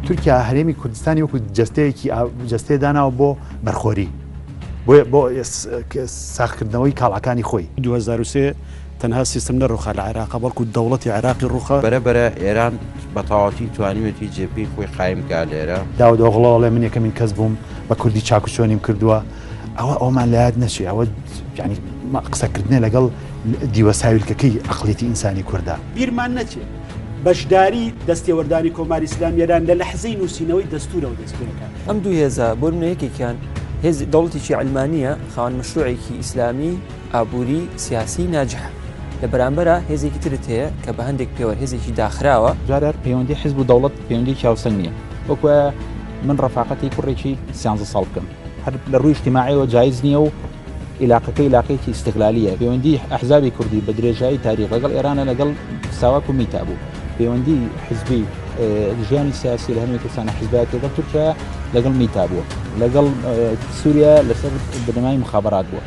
تورکیا هەرێمی کوردستانی وەکو جەستەیەکی جەستەیە داناوە بۆ بەرخۆری بۆ بۆ ساغکردنەوەی کاڵاکانی خۆی. 2003 تەنها سیستم نەڕوخا لە عێراقا بەڵکو دەوڵەتی عێراقی ڕوخا. بەرە بەرە ئێران بە تەواوەتی توانیوێتی جێپێی خۆی قایم کا لێرە. داود ئۆغڵۆ ئەڵێ من یەکەمین کەس بووم بە کوردی چاک و چۆنیم کردووە، ئەوە ئەومان لە یاد نەچێ، ئەوە یانی قسەکردنە لەگەڵ دیوە ساویلکەکەی عەقڵیەتی ئینسانی کوردە. بیرمان نەچێ بەشداری دەستێوەردانی کۆماری ئیسلامی ئێران لە لەحزەی نووسینەوەی دەستوورەوە دەست پێ دەکات. ئەم دوو هێزە بۆ نمونە یەکێکیان هێز دەوڵەتێکی عەلمانییە خاوەن مەشروعێکی ئیسلامی ئابووری سیاسی ناجحە لە بەرامبەرا هێزێکی ترت هەیە کە بە هەندێک پێوەر هێزێکی داخراوە. جارار پەیوەندی حزب و دەوڵەت پەیوەندیەکی هاوسەنگ نییە وەک وایە من ڕەفاقەتی کوڕێکی سیانزە ساڵ بکەم هەر لە ڕووی ئیجتیماعیەوە جایز نییە و ئیلاقەکە ئیلاقەیەکی ئیستغلالیە پەیوەندی ئەحزابی کوردی بە درێژایی تاریخ لەگەڵ ئێرانە لەگەڵ ساواک و میتا بوو پەیوەندی حزبی ژیانی سیاسی لە هەرێمی کوردستان حزبایەتی لەگەڵ تورکیا لەگەڵ میتا بووە لەگەڵ سووریا لەسەر بنەمای مخابرات بووە.